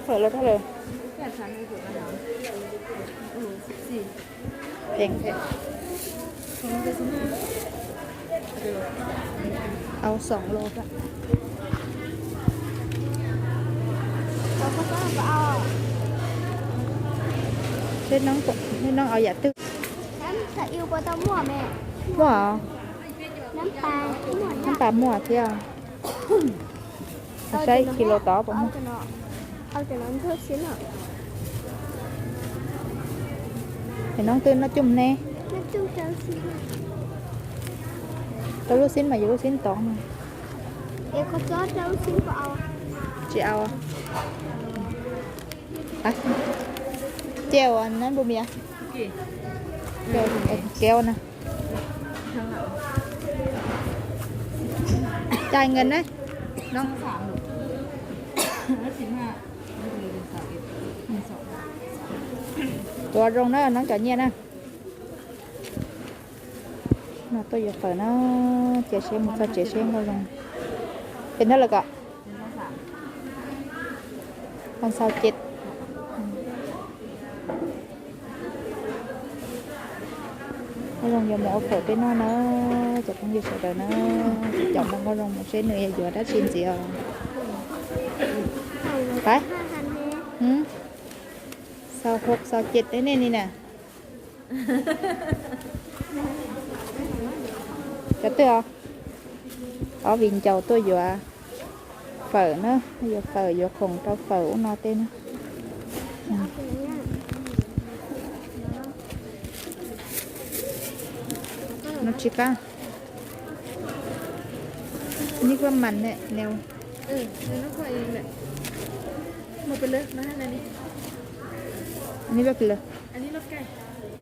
Phawv los rau lawm. Pheej thiab. Au xoom los. Seb noob, seb noob au yam twg. Muaj os. Nab pas muaj thiab. Saib kis laus tod puas muaj. Es noob twg noj coj ne? Rau lub xib mas, yus lub xib tod mas. Tsis au. Cia uas nab npu mias. Kev na. Cai nkees na. Tuav zoo na, noob cov nyiaj na. No tuaj yuav fawm na, cia seb mus txog tsev seb nkauj zoo. Pem ntawd lawm kom. Con sau ces. Nkauj zoo yuav mus ua fawm peb noj na, cov phooj ywg sawv daws na, caum nkauj zoo mus seb nws yuav dab tsi ntxiv os. Pab. Sau hauv sau ces nej li na. Cov twg os? Ob viv ncaus tuaj yuav fawm na, yuav fawm yuav khoom rau fawm ub no tej na. No tsis qab. Nib koj mas ne neu. Nib koj kis lawm.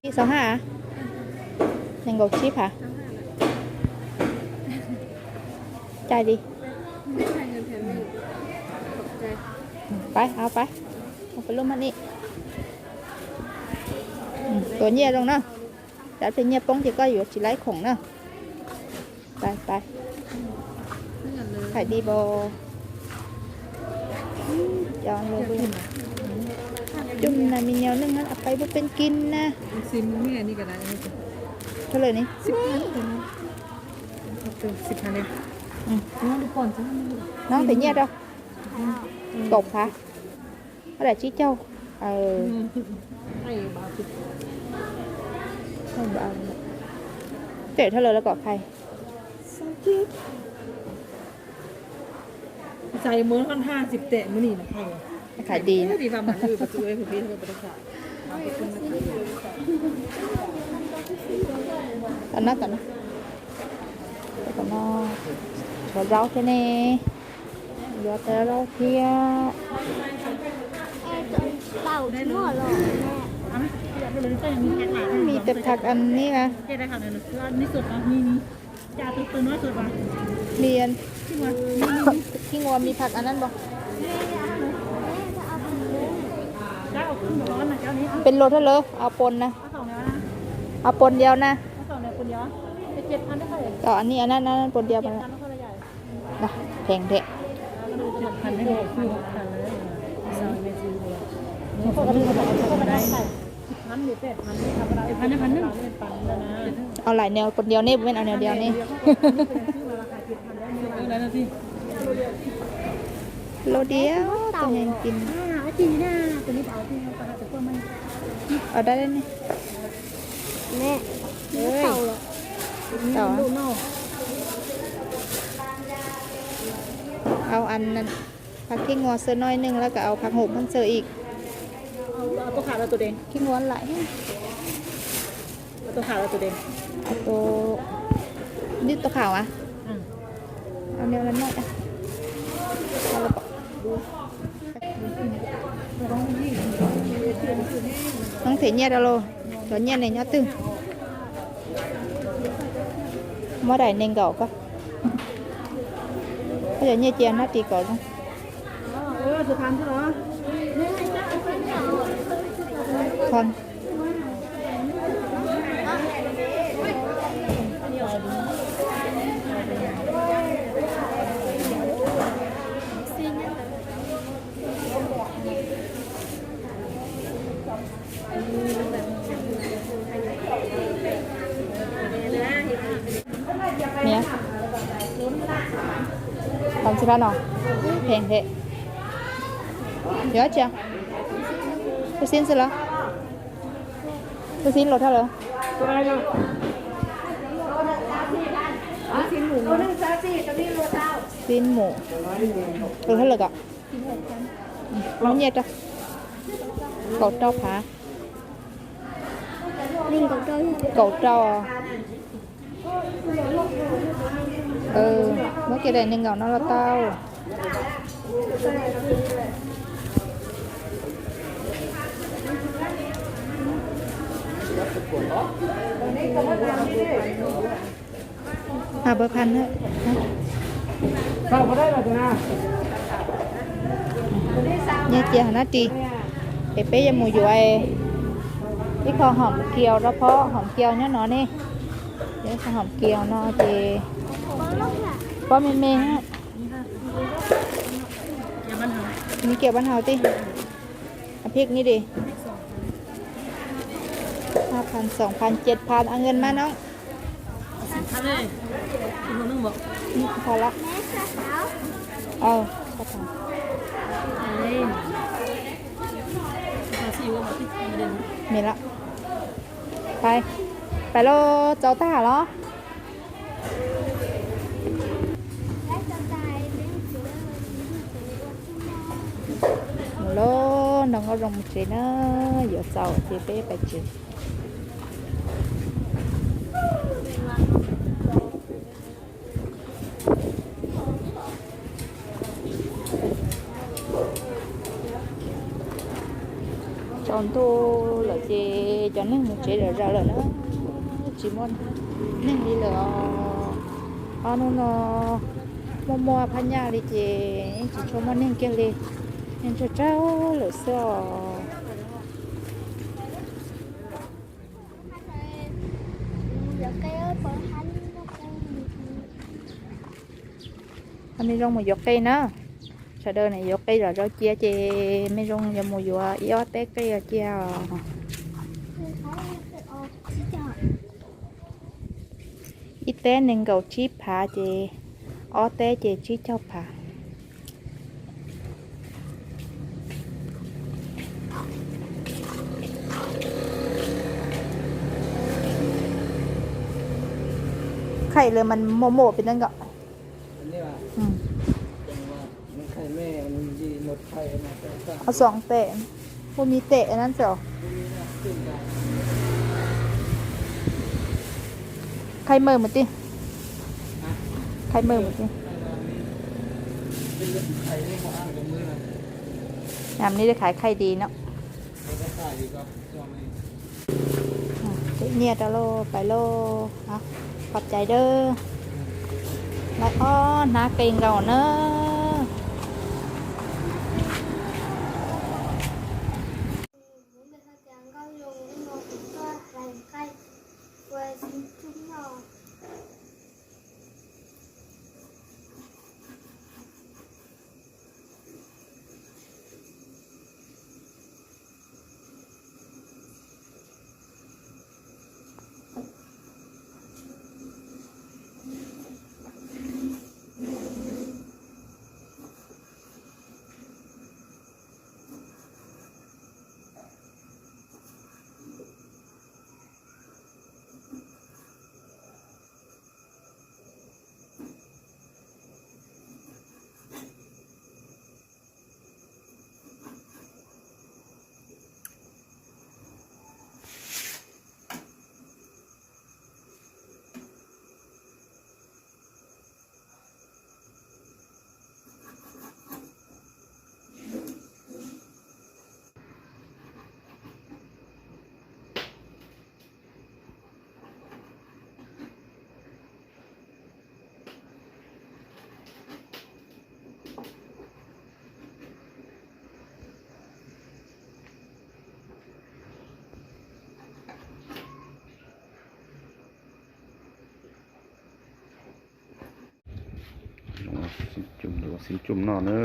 Ib xaus hab. Nees nkaum tsib phav. Cai li. Pab, au pab. Au pab lub maj ni. Tuav nyiaj zoo na. Tab sis nyiaj poob ces koj yuav tsis laib khoom na. Pab, pab. Thais di bos. Coj na me nyuam neej na, pab pub peeb kib na. Thov lawm ni. Noob tes nyiaj rau. Kaum phav. Ob daim tsib caug. Pem dhau lawm los kom khai. Khai di. Tom no, tom no. Tom no. Tshuav zaub thiab ne. Yuav tau zaub thiab. Mis teb thaj an ni a. Mis, Khib Nua, mis thaj an nan npaum. Pes lus thiab lawm, au poos na. Au poos diaus na. An ni an nan poos diaus. Pheej thiab. Còn lại nèo còn điều này, bên nào nèo điều này. Lô điếu, tôi nhìn tìm. Ở đây đây này. Nè, nó tàu rồi. Tàu à? Au ăn, ăn. Phạt khi ngua sơ nói nưng là cả au phạt hộp ăn sơ ịk. Khi ngua lại. Auto, đít tao khảo à? Ao neo lăn nai. Không thể nyiaj đâu lô. Cov nyiaj này nyob twg? Muab daim nees nkaum ko. Koj cov nyiaj cia nab ris kom zoo. Thon. Niam, tóm si phab no, pheej thiab. Yuav ib tsia, tus xib xwb los, tus xib luas dhau lawm. Xib mus, luas dhau lawm kom, muab nyiaj rau, kaum rau phav. Kaum rau. Muab kiag daim nees nkaum no los tau. Nyiaj cia nab ris, es peb yuav mus yuav ib qho hom kiaus rau phob hom kiaus nyob no ne. Yuav ib qho hom kiaus no ces pob me me. Ni kiaus ban hau tij. Phij ni di. Hai phan, xoom phan, cet phan, ăn ngan mas no. Phan lawm. Miv lawm. Pais, pais lauj, txaus tag los. Mus lauj, nrog Nkauj Zoo mus tsev na, yuav txaus ces peb pais tsev. Tsaus ntuj lawm ces cov neeg mus tsev zom zaws lawm na, tsis muaj neeg li lawm os. Ob hnub no muaj muaj phab nyaj li ces tsis tshua muaj neeg kiag li, neeg tsawg tsawg lawm xwb os. Mej Zoo mus yuav qe na. Sawv daws ne yuav qe zom zaws cia ces Mej Zoo yuav mus yuav ib ob teb qe cia os. Ib teb nees nkaum tsib phav ces ob teb ces tsib caug phav. Khaij lawv mas muaj muaj pem neej nkaum. Xoom tes, puas mi tes na txawm. Khaij mawj mus tij. Khaij mawj mus tij. Nyiaj rau lauj, pais lauj. Qhov cai dawb. Lawv ob hnab qe nkaus na. Ua xib cum, ua xib cum noj na.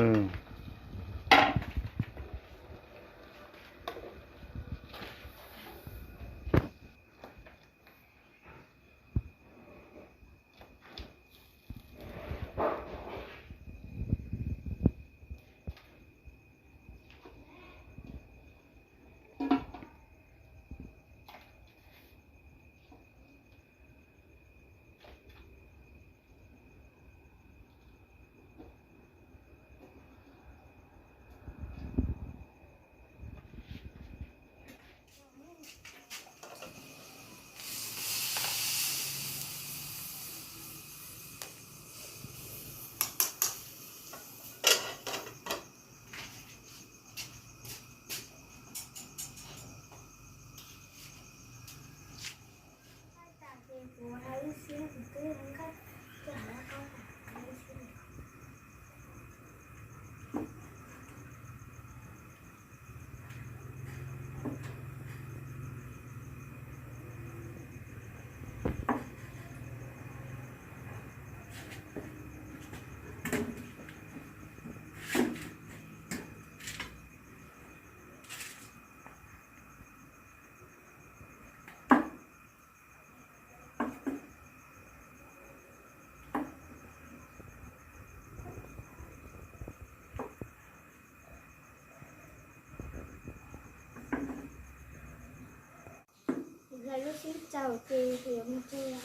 Lub sib txaus ces yuav mus tsev.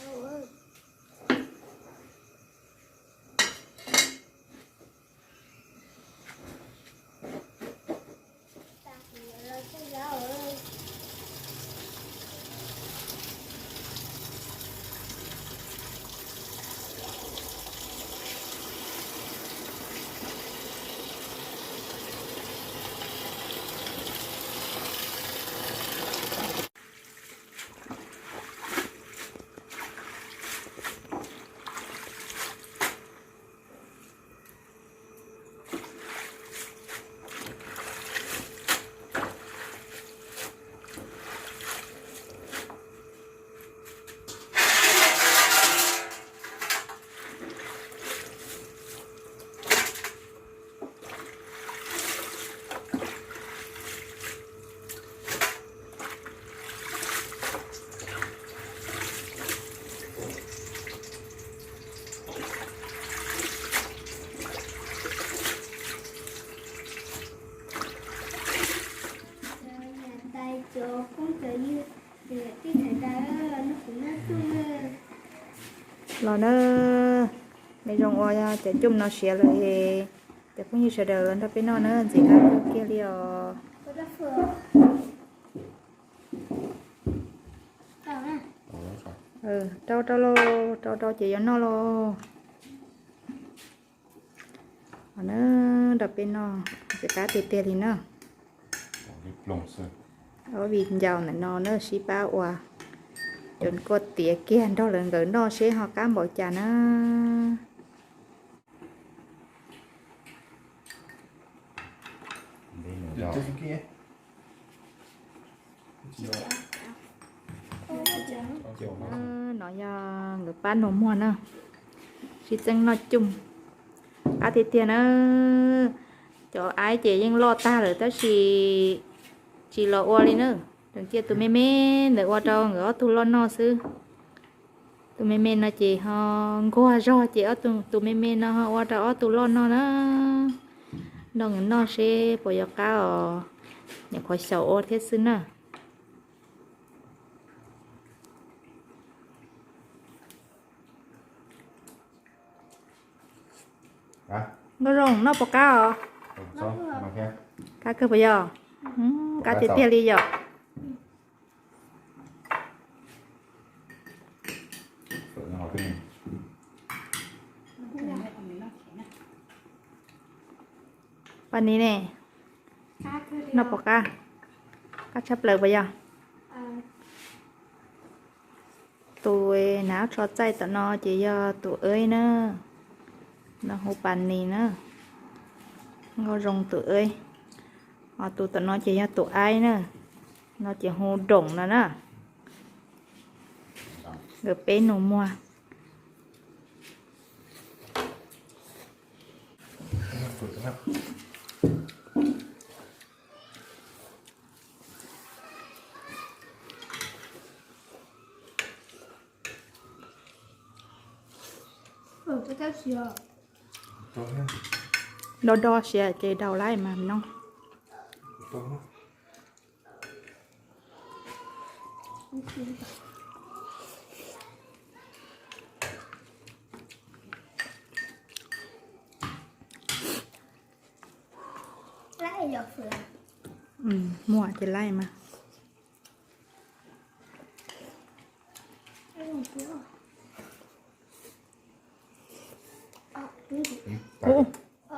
Los na, mej zoo ua cov cum no siav lawm es cov phooj ywg sawv daws los nrog peb noj na, ntxim qab kawg kiag li os. Rau rau lauj, rau rau ces yuav noj lauj. Os na, nrog peb noj ntxim qab tiag tiag li na. Ob viv ncaus ntawm no na sib pab ua, cov kuaj tiav kiag nrog lawv nkawd noj seb ho qab npaum cas na. No yog nkawd pab nus muag na, sib txeeb noj cum, qab tiag tiag na. Cov aib ces yeej loj tag lawm tab sis tsis los ua li na. Tseem cia tus me me ntawd ua rau nkawd ob tug loj noj xwb. Tus me me no ces ho nquag zog ces ob tug, tus me me no ho ua rau ob tug loj noj na. Nrog nkawd noj seb puas yuav qab os, nyuam qhuav xyaum ua thiab xwb na. Nkauj Zoo, noj puas qab os? Qab kawg puas yog? Qab tiag tiag li yom. Pas Nis ne, noj puas qab? Qab tshaj plaws puas yog? Tus hnav tsho txaij tom no ces yog tus Eb na, no hu Pas Nis na. Nkauj Zoo tus Eb. Ho tus tom no ces yog tus Aib na, no ces hu Doom no na. Nkawd peb nus muag. Do do siav ces daus laib mas no. Muaj ces laib mas.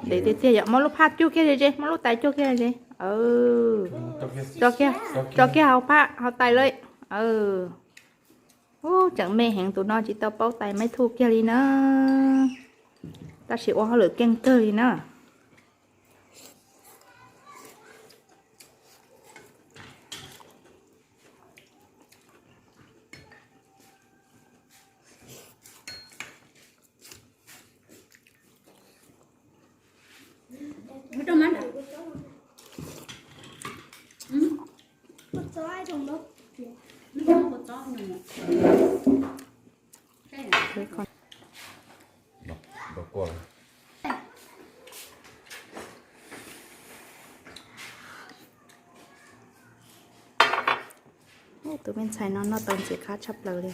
Dev tiag tiag yom, muab lub phaj cuag kiag ze, muab lub tais cuag kiag ze. Tso kiag hauv phaj hauv tais lawm. Ub, tseem me heev, tus no tsis tau paub tais maib thuj kiag li na. Tab sis ua hauj lwm keej kawg li na. Tus me ntxhais no noj tau ntxim qab tshaj plaws li.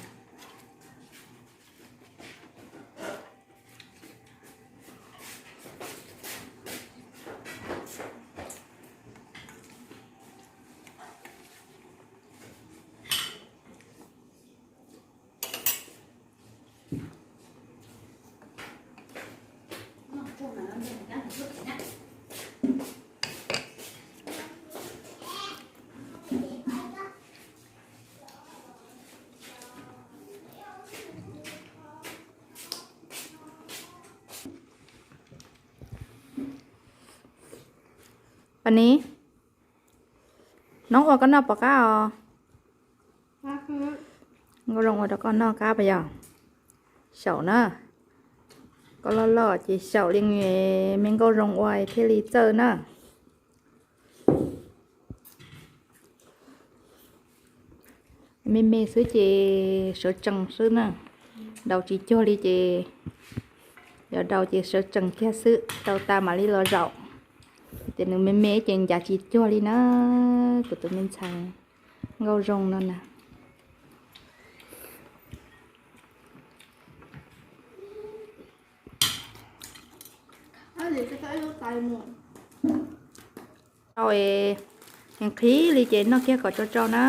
Pab ni, noob ua koj noj puas qab os? Nkauj Zoo ua rau koj noj qab puas yog? Xyaum na. Koj loj loj ces xyaum li me Nkauj Zoo ua thiaj li txawj na. Me me xwb ces sawv tsees xwb na. Daus tsis cuag li ces, yog daus ces sawv tsees kiag xwb, rau tas mam li los zaum. Ces nws me me ces ncav tsis cuag li na. Kuv tus me ntxhais Nkauj Zoo no na. Tau es nqhis li ces noj kiag kom tsau tsau na.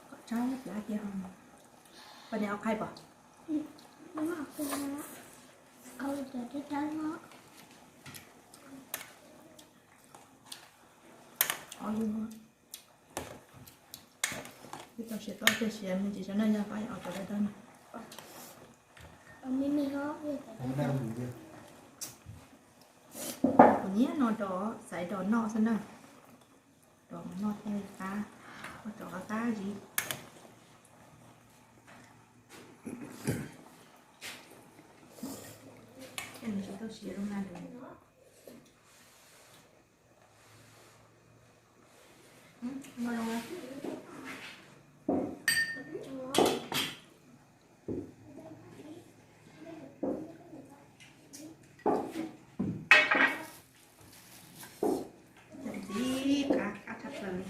Kom tsab plab cia ho. Poj niam au qhaib pom? Twb tau siav tob tiag siav me ntsis sav na yog pab au cov dawb dawb na. Kuv nyiam no dos xaiv dos noj xwb na. Noj thiaj li qab, ua rau qab qab zib. Thiab nws tsis tau siav zoo na. Ntxim qab, qab tshaj plaws li.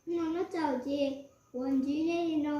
No noj txaus ces ua ntsib nej li no.